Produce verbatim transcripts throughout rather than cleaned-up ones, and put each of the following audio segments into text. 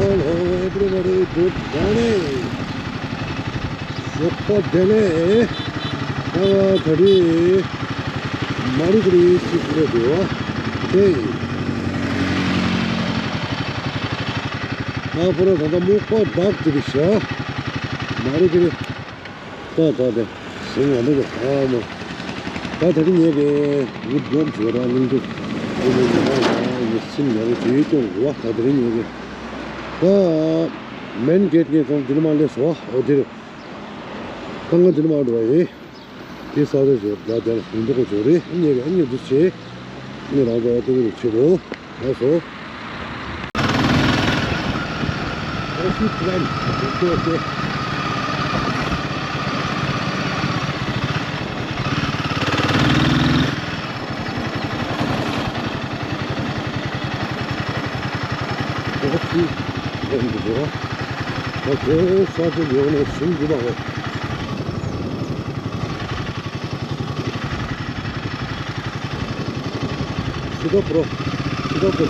Hello everybody, good morning. ཞོགས་པ་བདེ་ལེགས། ཨ་ད་རེས་མ་རི་ཀ་རི་ཞིག་སླེབས་འདུག་ཨ། དེ་ཨ་ཕོ་ར་ད་ལྟ་སྨུག་པ་བཏགས་ཏེ་རེད་ཤག་མ་རི་ཀ་རི། ད་ད་དེ་ཟིང་བ་འདུག་ག་ཨ་མ། ད་དེ་རིང་ངས་གི་ཡིབ་སྒོམ་བྱོས་ར་གླིང་དུ་ཡིན་ནི་ཡིན་ན་ཡ་ཡིན་སེམས་ཡག་པོ་བྱོས་སྐྱོང་དགོས་པ། ད་དེ་རིང་ངས་གི་ད་མེན་གེ་ཊི་ངས་ཚང་འདི་ནས་མར་སླེབས་སོང་། འོ་དེ་རེད། ད་ང་འདི་ནས་མར་འགྲོ་བ་ཡིན། དེ་ས་རེ་བྱོས་ད་དེ་ལ་ཡིན་འདུག་གོ་བྱོས་རེད། ངས་གི་ཨ་ནི་འདུག་བྱས། ངས་རང་ཚོ་ཨ་ཏི་བི་རུ་བྱེད་དགོས། ལགས་སོ། ཨོ་ཤུ་པི་ལན། ཨོ་ཁེ་ཨོ་ཁེ། ཨོ་ཤུ་པི་ལན་གྱི་འགྲོ་བ། ཨོ་ཁེ་ས་ཆ་ཡོང་ནས་ཟིང་རྒྱུ་མ་རེད། ཤི་ཀ་པོ། ཤི་ཀ་པོ།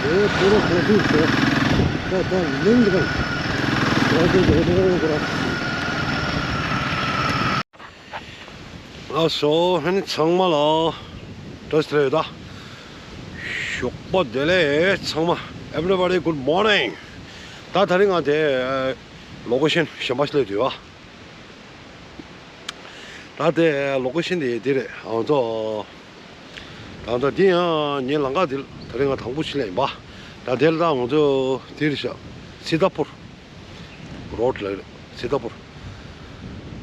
ཨེ་པོ་རོ་ག་ཚོད་ཤོག་ད་ད་ལིང་གི་རང་། ག་ཚོད་འགྲོ་འགྲོ་འགྲོ། ལགས་སོ། ཧན་ཚང་མ་ལ་བཀྲ་ཤིས་བདེ་ལེགས་ཡོད་ད། ཞོགས་པ་བདེ་ལེགས་ཚང་མ། Everybody, good morning. ད་དེ་རིང་ང་དེ་ལོ་ཀེ་ཤན་གཞན་པ་ཞིག་སླེབས་འདུག་ཨ། ད་དེ་ལོ་ཀེ་ཤན་དེ་འདི་རེད། ང་ཚོ་ད་ལྟ་འདི་ཡང་ངའི་ལམ་ཁ་འདི་དེ་རིང་ང་དང་པོ་ཞིག་སླེབས་ཡིན་པ། ད་དེ་ལ་ད་ང་ཚོ་འདི་རེད་ཤག་སི་ཏཱ་པུར། རོཌ་ལ་རེད། སི་ཏཱ་པུར།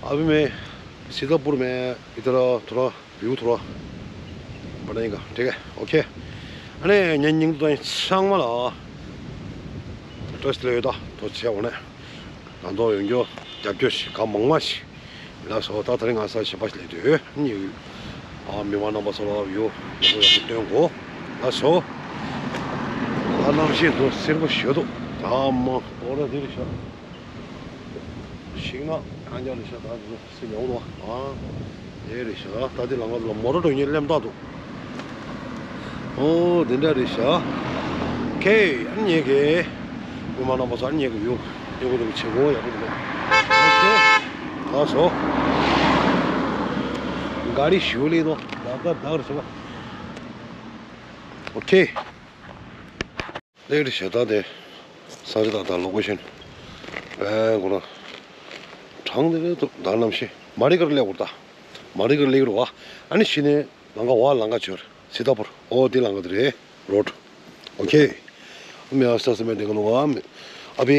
अभी मैं सीतापुर में इधर थोड़ा व्यू थोड़ा बनाएगा, ठीक है? ओके। अरे ཉན་ཉིང་དུ་ཚང་མ་ལ་བཀྲ་ཤིས་བདེ་ལེགས་ཡོད་ད། ཐུགས་རྗེ་ཆེ། འོ་ནས་ང་ཚོ་ཡོང་རྒྱུ་རྒྱབ་སྐྱོར་ཞིག་གང་མང་མང་ཞིག་ལགས་སོ། ད་དེ་རིང་ང་ས་གཞན་པ་ཞིག་སླེབས་འདུག་ཨ། མི་མང་རྣམ་པ་ཚོ་ལ་ཡོད་ཡག་པོ་ཡག་པོ་སྟོན་དགོས། ལགས་སོ། ད་གནམ་གཤིས་འདུག་སེར་པོ་ཞེ་འདུག་ད་མ་འོ་ར་འདི་རེད་ཤག་ཤིང་ནགས་ཨ་ཉག་རེད་ཤག་ད་འདི་སེ་ཉོ་ནོ་ཨ། དེ་རེད་ཤག་ད་འདི་ལ་ང་ཚོ་ལ་མོ་ཊ་འགྲོ་མཁན་སླེབས་འདུག་ཨོ་དེ་འདྲ་རེད་ཤག་ཁེ་ཨ་ཉེ་གེ་མི་མང་རྣམ་པ་ཚོ་ཨ་ཉེ་གེ་ཡོད་ཡོད་གི་འདུག་བྱེད་སྒོ་ཡག་པོ་འདུག་ཨོ་ཁེ། ལགས་སོ། ག་རི་ཞུ་ལེ་དོ་ད་ད་ད་རེད་ཤག་ཨོ་ཁེ། ལེགས་རེད་ཤག་ད་དེ་ས་རི་ད་ད་ལོ་ཀེ་ཤན་བན་གོ་ན་གྲང་དེ་རེད་འདུག་ད་གནམ་གཤིས་མ་རི་ཀར་སླེབས་དགོས་རེད་ད། མ་རི་ཀར་སླེབས་རེད་བ། ཨ་ནི་གཞི་ནས་ལམ་ཁ་བ་ལམ་ཁ་བྱོས་སི་ཏཱ་པུར། ཨོ་དེ་ལམ་ཁ་དེ་རེད་རོཌ། ཨོ་ཁེ། मैं आस्ते आस्ते मैं देखने लूँगा। अभी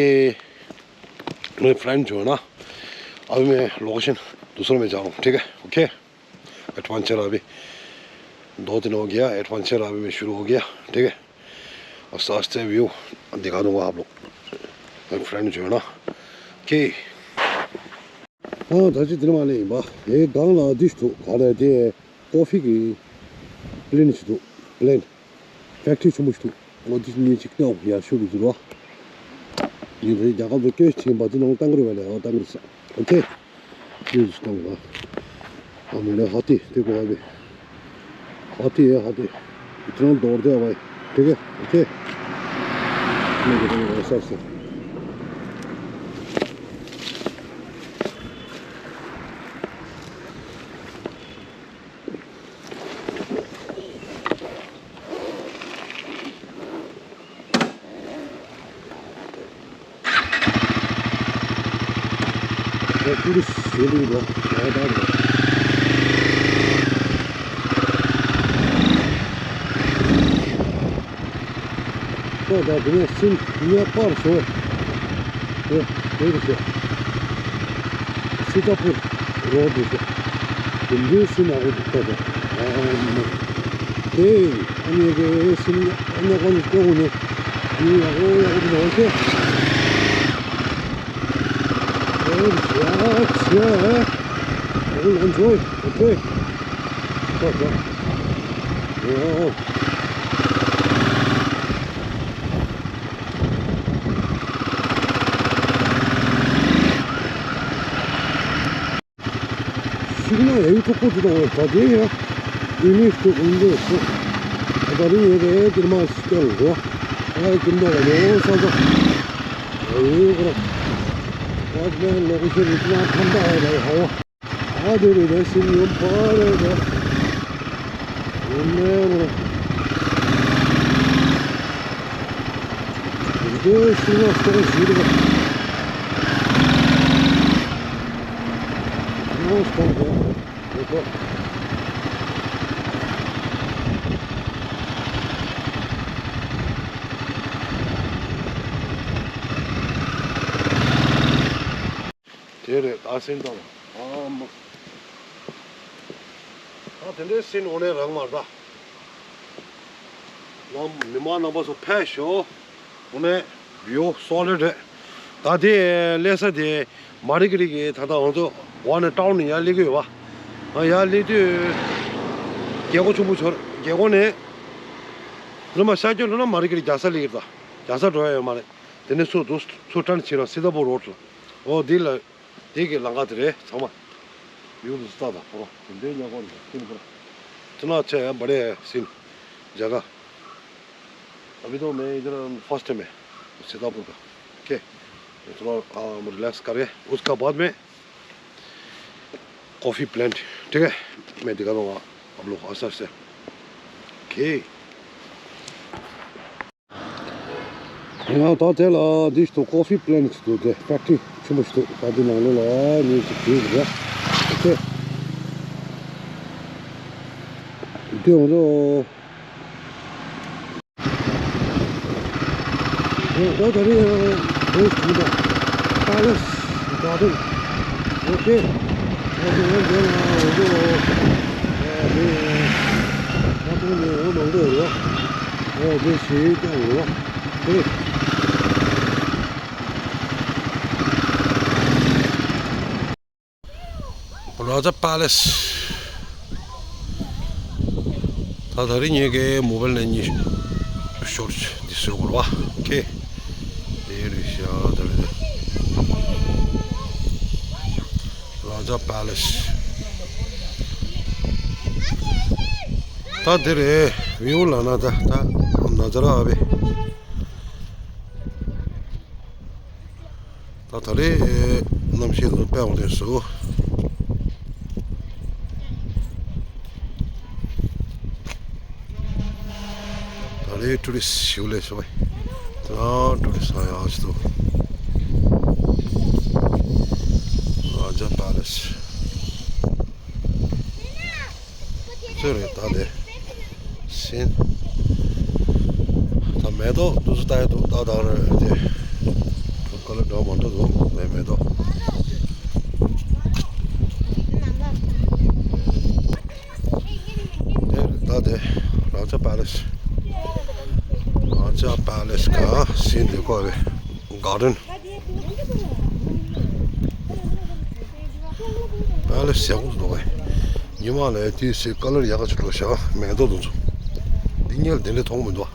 मेरे फ्रेंड जो है ना, अभी मैं लोकेशन दूसरे में जा रहा हूँ, ठीक है? ओके। एडवेंचर अभी दो दिन हो गया, एडवेंचर अभी मैं शुरू हो गया, ठीक है। आस्ते आस्ते व्यू दिखा दूंगा आप लोग। मेरे फ्रेंड जो है ना, कि ཨ་ད་ཅི་དེ་ནས་མ་ལེ་ཡིན་པ། ཨེ་སྒང་ལ་འདི་ཞིག་འདུག་ག་རེ་དེ་ཀོ་ཕི་གི་པི་ལེན་ཞིག་འདུག་པི་ལེན། ཕེག་ཊི་རི་ཆེན་པོ་ཞིག་འདུག་ཨོ་འདི་ཉིན་གཅིག་གནང་ཡར་ཤུ་གི་འདུག་རོ། ཡིན་རེད། རྒྱ་གར་དུ་སྐྱོད་ཕྱིན་པ་དེ་ནང་བཏང་གི་རེད་པ་ལས། ཨོ་བཏང་གི་རེད་ས། ཨོ་ཁེ། ཉིན་ཞིག་བཏང་གི་ར། ཨ་མི་ལེ་ཧ་ཏི་དེ་གོ་བ་བེ། ཧ་ཏི་ཧ་ཏི། इतना दौड़ते हैं भाई। ठीक है, ओके। मैं देखो, ऐसा ऐसा। ད་ཀུ་རུ་ཞེས་ལུགས་ལ་ཡང་དག་རེད། ད་ད་དེ་ནས་སིན་ཉག་པར་སོ། ཨེ་དེ་རེད་ཤག་སི་ཏཱ་པུར་རོ་དེ་ཤག་དེ་འདྲའི་སིན་ཡག་པོ་འདུག་ད་ད། ཨ་མ། དེ་ཨ་ནི་དེ་སིན་ཉག་ཉག་པ་ནི་སྐྱོ་བོ་ནི་ཡིན་ཡག་པོ་ཡག་པོ་འདུག་ཨོ་ཁེ། ཨེ་ཡ་ཆེ། ཨོ་ལ་འཇོ་ཡི་ཨོ་ཁེ། ད་ད། ཨོ། ཡིན་ན་ཡང་ཁོ་ཁོ་ཚོ་དང་ད་དེ་ཡང་ཡུལ་མི་ཚོ་ཡིན་དེ་ཚོ་ད་རིང་ཡོད་པའི་དེར་མ་སྐྱོང་འགྲོ། ཨ་ཀིམ་དོ་ལ་ཡོང་ས་ཚོ་ཡོད་ཁོ་ར། ཨ་ཀིམ་ལོ་ཁོ་ཤེ་རིག་ན་ཐམ་པ་ཨ་ལ་ཧ་བ། ཨ་དེ་རེད་དེ་སིམ་ཡོད་པ་རེད་དེ། ཡོད་མེད་མོ། དེ་སིམ་ལ་སྟོང་ཞིག་རེད་པ། ཨ་སྟོང་དེ། ཡོད་པ། དེ་རེད་ད་སེམས་དང་། ཨ་མ། ད་དེ་འདྲའི་སེམས་འོ་ནས་རང་མ་རེད་ད། ནམ་མི་མང་རྣམ་པ་ཚོ་ཕེབས་ཤོག་འོ་ནས་ཡོ་སོ་ལེ་རེད། ད་དེ་སླེབས་ས་དེ་མ་རི་ཀི་རི་གི་ད་ལྟ་ང་ཚོ་འོ་ནས་ཊའུན་ནས་ཡར་སླེབས་ཀྱི་ཡོད་པ། ང་ཡར་སླེབས་དུས་རྒྱལ་སྒོ་ཆེན་པོ་ཆོར་རྒྱལ་སྒོ་ནས་རི་མ་ཤར་རྒྱུ་འགྲོ་ན་མ་རི་ཀི་རི་རྒྱལ་ས་སླེབས་ཀྱི་རེད་ད། རྒྱལ་ས་འགྲོ་ཡ་ཡོད་མ་རེད། དེ་ནས་ཚུར་འདུག་ཚུར་ཊརན་བྱེད་ར་སི་ཏཱ་པུར་རོ་ཌི་ལ། འོ་འདི་ལ། དེ་གི་ལམ་ཁ་དེ་རེད་ཚང་མ། ཡུལ་དུ་སྟག་དང་ཕོ་རོ་དེ་འདྲའི་ཉག་གོ་རེད་ཀིན་པུ་ར། ཐི་ན་ཆེ་ཡང་བ་རེ་སིན་ཇ་ག། अभी तो मैं इधर फर्स्ट टाइम है सीतापुर का। ओके। थोड़ा आ, रिलैक्स करें। उसका बाद में कॉफ़ी प्लांट, ठीक है, मैं दिखा दूंगा आप लोग को आस्ते आस्ते। ओके। ཡང་ད་དེ་ལ་འདི་ཞིག་ཏུ་ཀོ་ཕི་པི་ལན་ཞིག་འདུག་དེ་ཕེག་ཊི་རི་ཆེན་པོ་ཞིག་འདུག་ད་འདི་ནང་ལོགས་ལ་ངས་ཅིག་བྲིས་ཟིན་ར། ཨོ་ཁེ། འདི་འོང་དོ། ད་ད་རེས་ཡང་འདི་ཞིག་འདུག་པ་ལེ་སི་གྷར་ཌེན། ཨོ་ཁེ། ད་དེ་ང་འདི་ལ་འོང་དོ། ཨ་ནི་ད་དུང་ནས་འོང་མང་པོ་ཡོད་རེད་བ། ཨོ་དེ་ཞིག་ཀྱང་ཡོད་རེད། རཱ་ཇ་པ་ལེ་སི། ད་ད་རིང་ངེད་ཀྱི་མོ་བལ་ནས་གཉིས་ཤོར་འདི་སུ་བོར་བ་ཁེ། དེ་རེད་ཤག་ད་རེད། རཱ་ཇ་པ་ལེ་སི། ད་དེ་རེད་བིའུ་ལ་ན་ད་ད་ན་ཛ་ར་ཨ་བེ། ད་ད་རེས་གནམ་གཤིས་ལ་དཔེ་འོང་དུས་སུ། ད་རེས་ཊུ་རི་སི་ཞིག་སླེབས་སོང་བས། ད་ཊུ་རི་སི་ཡག་ཞིག་འདུག་རཱ་ཇ་པ་ལེ་སི། ཚོད་རེད་ད་དེ། སིན། ད་མེ་ཏོག་འདུག་སུ་ལྟ་ཡི་འདུག་ད་ད་རེད་དེ། ཁ་ལ་འདྲ་མ་འདྲ་འདུག་མེ་མེ་ཏོག་དེ་རེད་ད་དེ། རཱ་ཇ་པ་ལེ་སི། རཱ་ཇ་པ་ལེ་སི་ག་སིན་དེ་ཀོ་རེད། གར་ཌེན། པ་ལེ་སི་ཡག་པོ་འདུག་བས། ཉི་མ་ལ་དེའི་སའི་ཀ་ལར་ཡག་ག་ཅིག་འགྲོ་ཤག་མེ་ཏོག་དེ་ཚོ། འདི་སྔོན་ལ་དེ་འདྲ་མཐོང་མི་འདུག་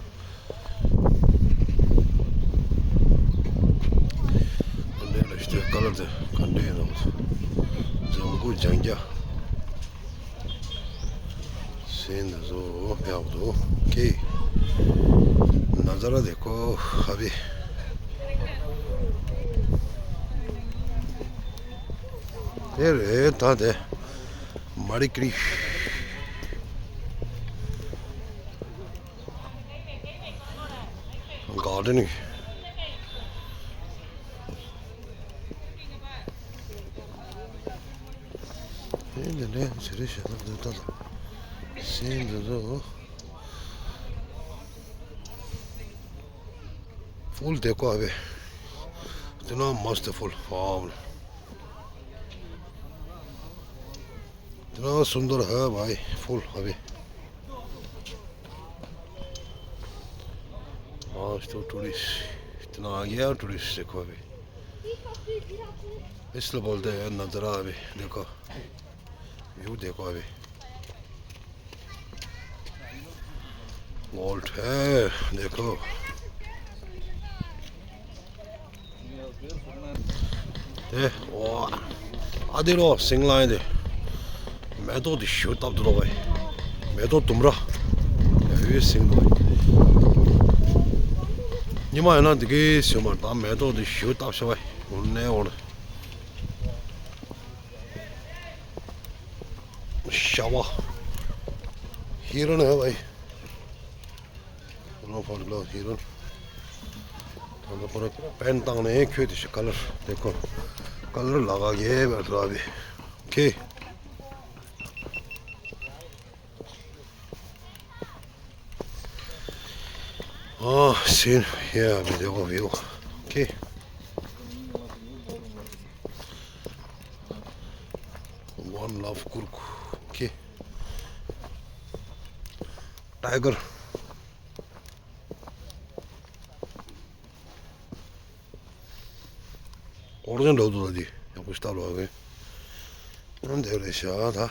བ། འདི་འདྲ་ལ་ཞིག་དེ་ཀ་ལར་དེ་ག་འདྲ་ཡིན་ནམ། ལྗང་གུ་ལྗང་སྐྱ། སེམས་དེ་ཚོ་ཡག་པོ་འདུག་ཁེ། ན་ཛ་ར་དེ་ཀོ་ཧ་བི། དེ་རེད་ད་དེ། མ་རི་ཀི་རི། གར་ཌེན་ནིང་། ཨེ་འདི་འདྲ་ཟེར་རེ་བྱས་ན་འདི་ལྟ་ལ། སེམས་འདི་ཚོ། ཕུལ་དེ་ཀོ་ཨ་བེ། དེ་ན་མ་སྟེ་ཕུལ་ཧ་བ་ལ། इतना सुंदर है भाई, फुल अभी। आज तो टूरिस्ट, इतना आ गया टूरिस्ट, देखो अभी। इसलिए बोलते हैं नज़ारा अभी, देखो। व्यू देखो अभी। गोल्ड है, देखो। ए, वाह। आदि रो, सिंगलाइन दे। མེ་ཏོག་དེ་ཞུ་བཏབ་འདུག་ལོ་བས། མེ་ཏོག་ལྡུམ་ར། ཡ་ཡོད་ཟིན་འདུག་བས། ཉི་མ་ཡོད་ན་འདི་གའི་ཟིན་མ་ད་མེ་ཏོག་དེ་ཞུ་བཏབ་ཤ་བས། འོ་ནས་འོ་ན། ཤ་བ། ཧི་རན་ཧ་བས། ལོ་ཕར་ལོ་ཧི་རན། ད་ནི་ཁོ་ར་པན་བཏང་ནས་ཁྱོད་དེ་ཤི་ཀ་ལར་དེ་ཁོ། ཀ་ལར་ལ་ག་གེ་བར་ལ་བས། ཁེ། ཨ་སིན་ཧེ་བི་དེ་གོ་བིའུ། ཁེ། One love Kurk. ཁེ། ཊའི་གར། ཨོ་རི་ཇིན་འགྲོ་འདུག་ད་འདི་ཡག་པོ་ཞིག་ལྟ་རོགས་གི། ཨ་འདི་རེད་ཤག་ད།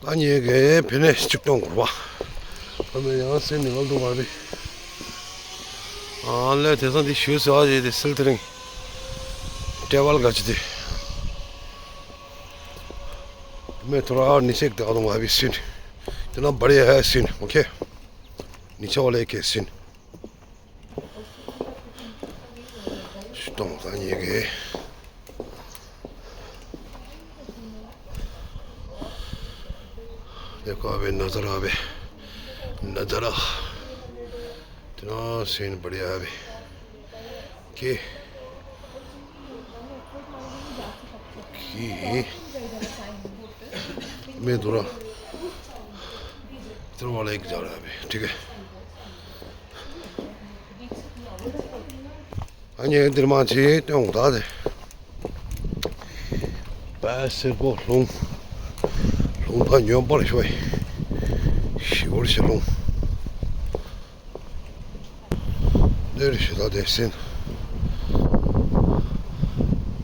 ད་ངེད་ཀྱིས་ཕི་ནས་གཅིག་སྟོང་དགོས་པ། ཨ་མེ་ཡང་སེམས་ནི་ང་འདུག་བ་རེད། ཨ་ལས་དེང་སང་འདི་ཞུ་ཟེར་བ་ཞིག་དེ་སིལ་ཐེ་རིང་། ཊེ་བལ་ག་ཅི་དེ། मैं थोड़ा और नीचे देखा दूंगा अभी सीन। इतना बढ़िया है सीन, ओके। नीचे वाले के सीन। སྟོང་ད་ཉེ་གི། देखो अभी नज़ारा अभी नज़ारा। इतना सीन बढ़िया है अभी। कि कि मैं थोड़ा इधर वाला एक जा रहा है अभी, ठीक है। ཨ་ནི་འདིར་མ་ཅིག་སྟོན་དགོས་ད་དེ། པ་སེར་པོ་ལུང་། ལུང་ད་ཉོན་པར་ཤོག་ཞི་བར་ཞི་ལུང་། འདིར་ཞི་ད་དེ་སིན།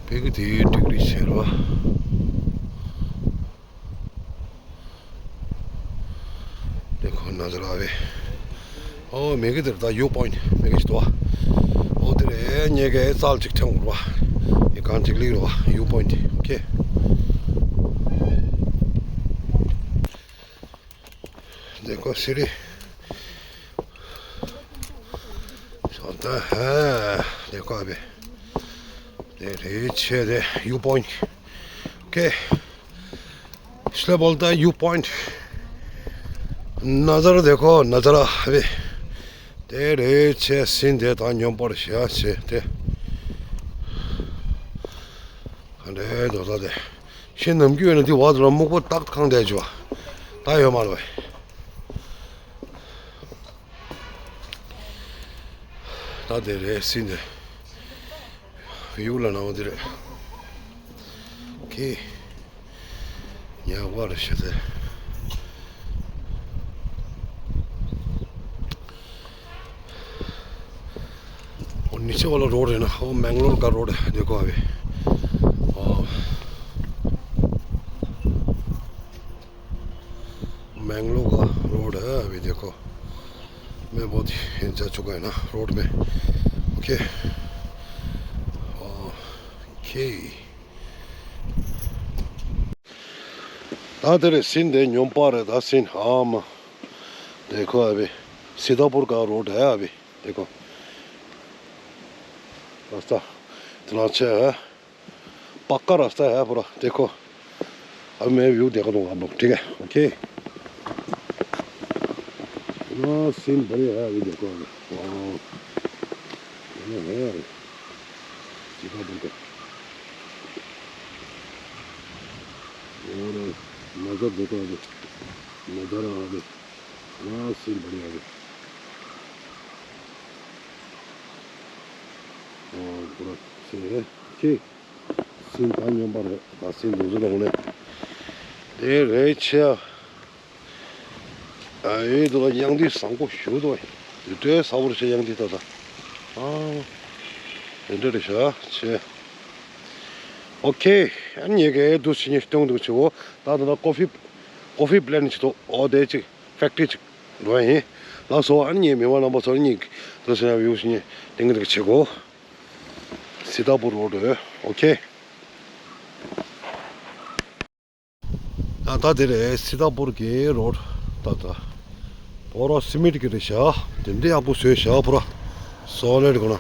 བེག་དེའི་ཏིག་རི་ཆེར་བ། देखो नज़ारा अभी। ओ मेरे की तरफ था व्यू पॉइंट मेरे की तो। ओ तेरे ये के साल चिक ठंग हुआ। ये कान चिक ली हुआ व्यू पॉइंट। ओके। देखो सीढ़ी। चलता है। देखो अभी। ये रही छः दे व्यू पॉइंट। ओके। इसलिए बोलता है व्यू पॉइंट। नज़ारा देखो नज़ारा अभी। དེ་རེད་ཆེ་སིན་དེ་དང་སྙོམས་པར་བྱས་བྱས་ཏེ། ཨ་འདྲའི་རྡོ་ད་དེ། ཤིང་ནམ་རྒྱུན་ཡོད་ན་འདི་བར་དུ་ལ་སྨུག་པོ་ཏག་ཏག་གང་བསྡད་བྱུང་བ། ད་ཡོད་མ་རེད་བས། ད་དེ་རེད་སིན་དེ། བིའུ་ལ་ནང་དེ་རེད། ཁེ། ཉག་པ་རེད་ཤི་ཚེ། ཨོ་ནི་ཆེ་བ་ལ་རོ་རེད་ན་ཨོ་མེང་ལོར་ག་རོ་རེད་འདི་གོ་བས། ཨོ། मैंगलोर का रोड है अभी देखो। मैं बहुत ही एंजॉय चुका है ना रोड में। ओके। ओके। ད་དེ་རེད་སིན་དེ་སྙོམས་པ་རེད་ད་སིན་ཨ་མ། देखो अभी सीतापुर का रोड है अभी। देखो। रास्ता इतना अच्छा है। पक्का रास्ता है पूरा, देखो। अब मैं व्यू देखा दूंगा आप लोग, ठीक है? ओके। इतना सीन बढ़िया है अभी, देखो अभी। वाओ। ये है अभी। सीतापुर का। और नज़र देखो अभी। नज़ारा अभी। इतना सीन बढ़िया अभी। और पूरा सही है। ओके। སིན་ད་སྙོམས་པ་རེད་ད་སིན་འདུག་ཟེར་ལོག་ནས། དེ་རེད་ཆེ། ཨ་ཨེ་འདུག་ལ་དབྱངས་འདི་བཟང་པོ་ཞུ་འདུག་དེ་འདྲའི་ས་བོར་ཆེ་དབྱངས་འདི་ད་ད། ཨ། དེ་འདྲ་རེད་ཤག་ཆེ། ཨོ་ཁེ། ཨ་ནི་ངས་གས་འདུག་ཕྱི་ཉིན་སྟོན་འདུག་ཆེ་བོ། ད་ད་ད་ཀོ་ཕི། ཀོ་ཕི་པི་ལེན་ཆེ་ཏོ་ཨོ་དེ་ཅིག་ཕེག་ཊི་རི་ཅིག་འགྲོ་ཡ་ཡིན། ལགས་སོ་ཨ་ནི་ངས་མི་མང་རྣམ་པ་ཚོ་ཨ་ནི་འདུག་སེ་ན་བིའུ་ཕྱི་ཉིན་སྟོན་གི་འདུག་ཆེ་གོ། སི་ཏཱ་པུར་རོ་ཌི། ཨོ་ཁེ། ད་དེ་རེད། སི་ཏཱ་པུར་གྱི་རོཌ། ད་ད། པོ་ར་སི་མེན་ཊི་གི་རེད་ཤག་དེ་འདྲའི་ཡག་པོ་བཟོས་ཤག་པོ་ར། སོ་ལིཌ་གོ་ན།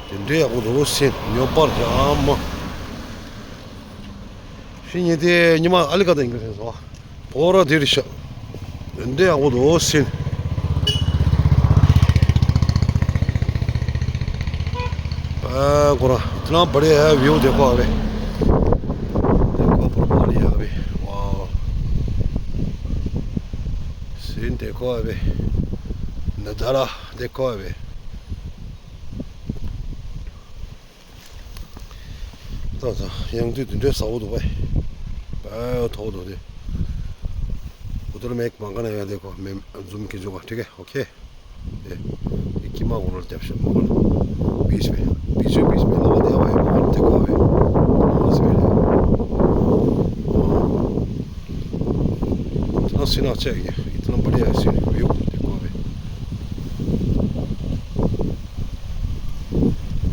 དེ་འདྲའི་ཡག་པོ་འདུག་སེ་ཉོ་པར་ཤག་མ། ཤི་ཉི་དེ་ཉི་མ་ཨ་ལི་ཀ་ད་ཡིན་གི་རེད་སོ། པོ་ར་དེ་རེད་ཤག་འདི་ཡག་པོ་འདུག་སེ། ཨ་ཁོ་རང་ཁྱེད་རང་བར་ཡ་བིའུ་དེ་ཁོ་ཨ་བེ། དེ་ཁོ་བར་བར་ཡ་བེ། ཝའོ། སེ་དེ་ཁོ་ཨ་བེ། ན་ཛ་ར་དེ་ཁོ་ཨ་བེ། ད་ད་ཡང་དུས་དེ་འདྲའི་ཟ་བོ་འདུག་པས། པའི་ཐོག་འདུག་དེ། ཨུ་ཏར་མེག་མང་ག་ན་ཡང་དེ་ཁོ་མེ་ཛུམ་གི་འཇུག་ག་འགྲིག་གེ། ཨོ་ཁེ། དེ་དེ་ཀི་མ་གོ་རོལ་རྒྱབ་ཤོག་མ་གོ་རོལ། བིས་པེ་བིས་པེ་བིས་པེ་ལ་བ་དེ་བ་ཡི་མ་གོ་རོལ་དེ་ཁོ་བེ། ཨ་སི་བེ་རེ། ཨ་སི་ན་ཆེ་གེ་ཨི་ཏ་ན་བ་རི་ཡ་སི་ནི་བིའུ་དེ་ཁོ་བེ།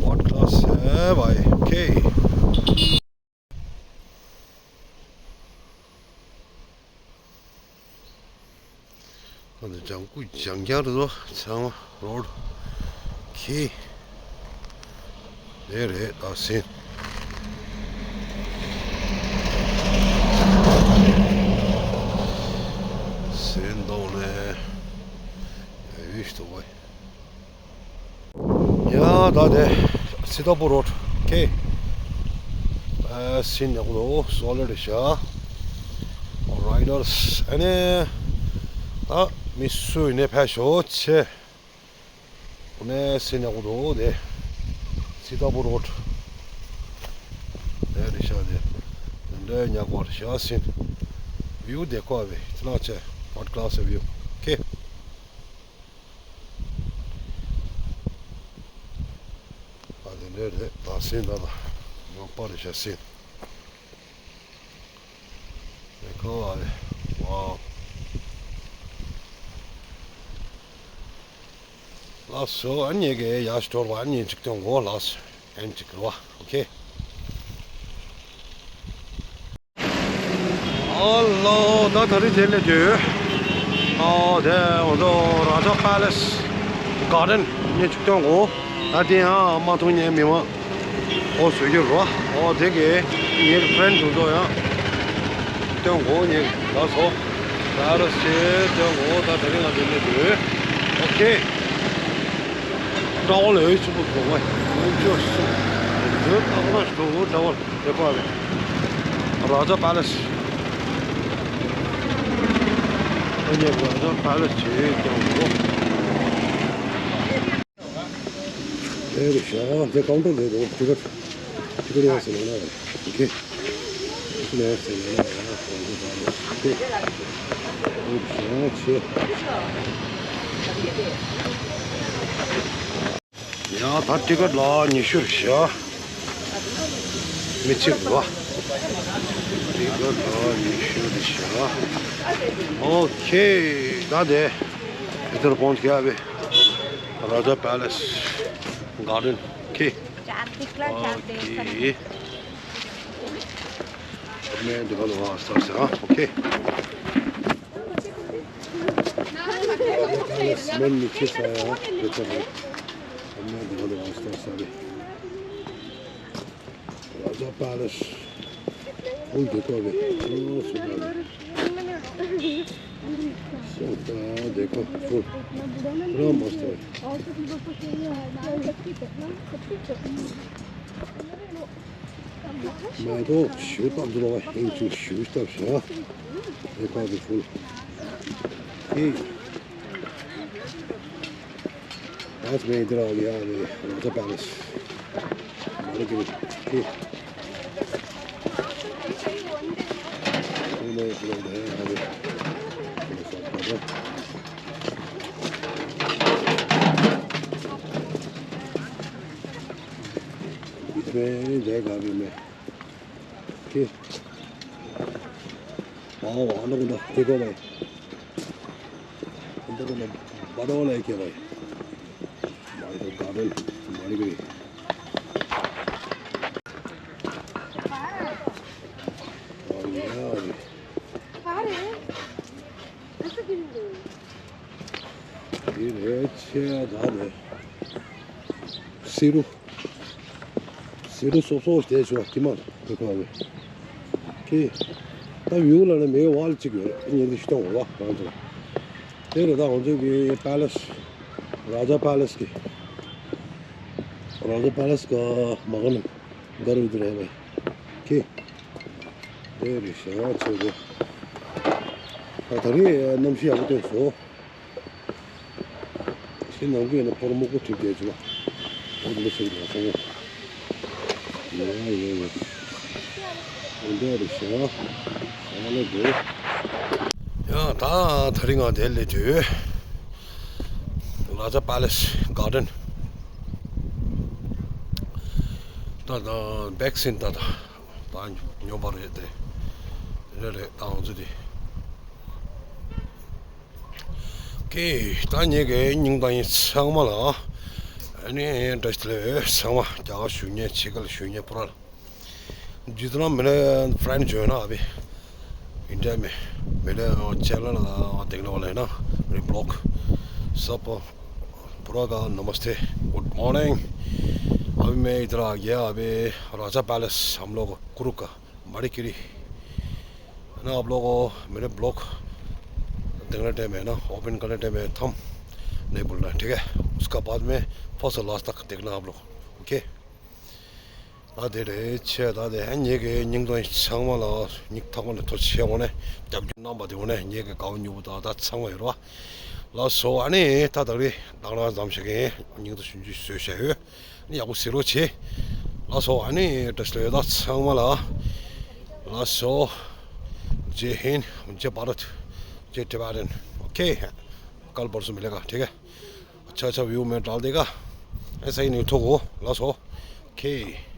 What class है भाई? Okay. ཨ་ནི་ལྗང་ཁུ་ལྗང་རྐྱང་རེད་དོ། ཚང་མ་རོཌ་ཁེ་དེ་རེད། ད་སེ་སེ་འདོག་ནས་ཡ་ཡུས་ཏོ་བས། ཡ་ད་དེ་སི་ཏཱ་པུར་རོཌ་ཁེ། ཨ་སེ་ཉག་གུ་རོ་སོ་ལིཌ་ཤག་རའི་ཌར་སི་ཨ་ནི་ད་མི་སུ་ཡིན་ནའི་ཕེབས་ཤོག་ཆེ། ཨ་ནི་སེ་ཉག་གུ་རོ་དེ་སི་ཏཱ་པུར་རོཌ་དེ་རེད་ཤག་དེ་དེ་འདྲའི་ཉག་གུ་རེད་ཤག་སེ་བིའུ་དེ་ཁོ་བེ་ཅི་ལ་ཆེ། What class view? Okay. ཨ་དེ་འདྲ་རེད། ད་སེ་ད་ད་ཡོང་པ་རེད་ཤག་སེ། དེ་ཁོ་ཨ་རེ། ཝའོ། ལགས་སོ། ཨ་ནི་གི་ཡ་སི་ཊོར་བ་ཨ་ནི་གཅིག་སྟོན་གོ་ལགས་སོ། ཨན་གཅིག་རེད་བ། ཨོ་ཁེ། ཨ་ལོ། ད་ད་རེས་དེ་ལས་དུས། ཨ་དེ་འོ་དོ་རཱ་ཇ་པེ་ལེ་སི་གར་ཌེན་ནས་ཅིག་སྟོན་གོ། ད་དེ་ཡང་མ་མཐོང་ཉན་མི་མ་འོ་བཟོ་རྒྱུ་རོ། འོ་དེ་གི་ངའི་ཕྲེན་དུ་ཚོ་ཡང་སྟོན་གོ་ཉན་ལ་སོ། ད་ར་སེ་སྟོན་གོ། ད་ད་རེས་ང་དེ་ལས་དུས། ཨོ་ཁེ། ཀྲ་ཝལ་ཡོད་ཆུ་བུ་གོ་བ་ཡོད་ཆུ་སུ། ཡོད་ཀྲ་ཝལ་ཞུ་བོ་ཀྲ་ཝལ། དེ་པ་རེད། རཱ་ཇ་པེ་ལེ་སི། ཨ་ནི་རཱ་ཇ་པེ་ལེ་སི་བྱེད་ཀྱང་འོ། དེ་རེད་ཤག་དེ་ཀའུན་ཊར་རེད་འདུག་ཊི་ཀེ་ཊི་ཊི་ཀེ་ཊི་ཡང་ཟེར་ན་ཡང་ཨོ་ཁེ། ཊི་ཀེ་ཊི་ཡང་ཟེར་ན་ཡང་ཀའུན་ཊར་རེད། ཨོ་ཁེ། དེ་རེད་ཤག་ཆེ། ཡང་ད་ཊི་ཀེ་ཊི་ལ་ཉི་ཤུ་རེད་ཤག་མི་གཅིག་རེད་བ། ཊི་ཀེ་ཊི་ལ་ཉི་ཤུ་རེད་ཤག་ཨོ་ཁེ། ད་དེ་ཨི་ཐར་ཕོན་ཁེ་ཨ་བེ། རཱ་ཇ་པེ་ལེ་སི་གར་ཌེན་ཁེ། ཨོ་ཁེ། མེ་འདི་ག་ལ་བ་སྟར་ཟེར་ཨ། ཨོ་ཁེ། སི་མེན་ཊི་མི་ཆེ་ས་ཡ་རེད་ཚ་རེད། མེ་འདི་ག་ལ་བ་སྟར་ཟེར་རེད། རཱ་ཇ་པེ་ལེ་སི། ཧུང་དེ་ཀོ་བེ། ཨོ་སུ་ད་རེད། སོ་ད་དེ་ཀོ་ཧུང་ར་མ་སྟར། མེ་ཏོག་ཞུ་སྟབས་འདི་ལོ་ཧིན་ཅིག་ཞུ་སྟབས་ཤ་དེ་ཀོ་བེ་ཧུང་། ཨེ། That's me, India, yeah, the Raja Palace. Very good. Okay. इसमें जाएगा अभी मैं। Okay. वाह, वाह, लोग उधर देखो भाई। अंदर को बड़ा वाला है क्या भाई? भाई तो गार्डन हमारी भी। और ये और སི་རུ། སི་རུ་སོ་སོ་དེ་ཆོ་ཀི་མ་དེ་ཁོ་བས། ཀི། ད་བིའུ་ལ་ནི་མེ་ཝལ་གཅིག་ཡོད་རེད། ཉིན་དེ་ཤི་ཏོང་བ་ང་ཚོ། དེ་རེད། ད་ང་ཚོ་གི་པེ་ལེ་སི། རཱ་ཇ་པེ་ལེ་སི་གི། རཱ་ཇ་པེ་ལེ་སི་གི་མ་ག་ནི་གར་བི་དེ་རེད་བས། ཀི། དེ་རེད་ཤག་ང་ཚོ་གི། ད་ད་རེས་གནམ་གཤིས་ཡག་པོ་སྟོན་སོང་། ཤིང་ནང་གི་ནི་ཕོར་མོ་ཀུ་ཁྲིད་དེ་བྱུང་བ། འོ་འདི་ཚོ་ལ་སོང་། ཡ་ཡ་ཡ། འོ་འདི་རེད་ཤག་ཨ་ལེ་དེ། ཡ་ད་ད་རིང་ང་དེ་སླེབས་དུས། རཱ་ཇ་པེ་ལེ་སི་གར་ཌེན། ད་ད་བེག་སིན་ད་ད་ད་ཉོ་བ་རེད་དེ། རེད་རེད། ད་ང་ཚོ་དེ། ཀེ། ད་ངེད་ཀྱི་སྙིང་གཏམ་ཡིན་ཚང་མ་ལ། ཨ་ནི་བཀྲ་ཤིས་བདེ་ལེགས། ཚང་མ་རྒྱ་གར་བཞུགས་མཁན་ཕྱི་རྒྱལ་བཞུགས་མཁན་པུ་ར་ལ། ཇི་ལྟར་མི་ལ་ཕ་རེན་ཌི་ཇོ་ན་ཨ་བི། ཨིན་ཌི་ཡ་མི། མི་ལ་ཅེ་ལ་ལ་དེག་ན་བ་ལ་ཡིན་ན་རི་བི་ལོག་སབ་པོ། पूरा का नमस्ते, गुड मॉर्निंग। अभी मैं इधर आ गया। अभी राजा पैलेस हम लोग कुरुक का मड़ीकिरी। ना आप लोगों को मेरे ब्लॉग देखने टाइम है ना, ओपन करने टाइम है थंबनेल बोलना है, ठीक है? उसका बाद में फर्स्ट से लास्ट तक देखना आप लोग, ओके? ད་དེ་རེད་ཆེ། ད་དེ་ངེད་ཀྱི་སྙིང་གཏམ་ཚང་མ་ལ་སྙིང་ཐག་པ་ནས་ཐུགས་རྗེ་ཆེ། འོ་ནས་རྒྱབ་སྐྱོར་གནང་བ་དེ་འོ་ནས་ངེད་ཀྱི་དགའ་བོ་ཉོ་བོ་དང་ད་ཚང་མ་ཡོད་རེད་བ། ལགས་སོ། ཨ་ནི་ད་ད་རེས་ད་ང་རང་ཙམ་ཞིག་གི་སྙིང་དུ་ཞུ་རྒྱུ་བཟོས་བྱས་ཡོད། ཨ་ནི་ཡག་པོ་གཟིགས་རོགས་བྱེད། ལགས་སོ། ཨ་ནི་བཀྲ་ཤིས་བདེ་ལེགས་ད་ཚང་མ་ལ། ལགས་སོ། जय हिंद, जय भारत, जय टिबेटन। ओके, कल परसों मिलेगा, ठीक है? अच्छा अच्छा व्यू मैं डाल देगा, ऐसा ही नहीं ठोको। लसो। ओके।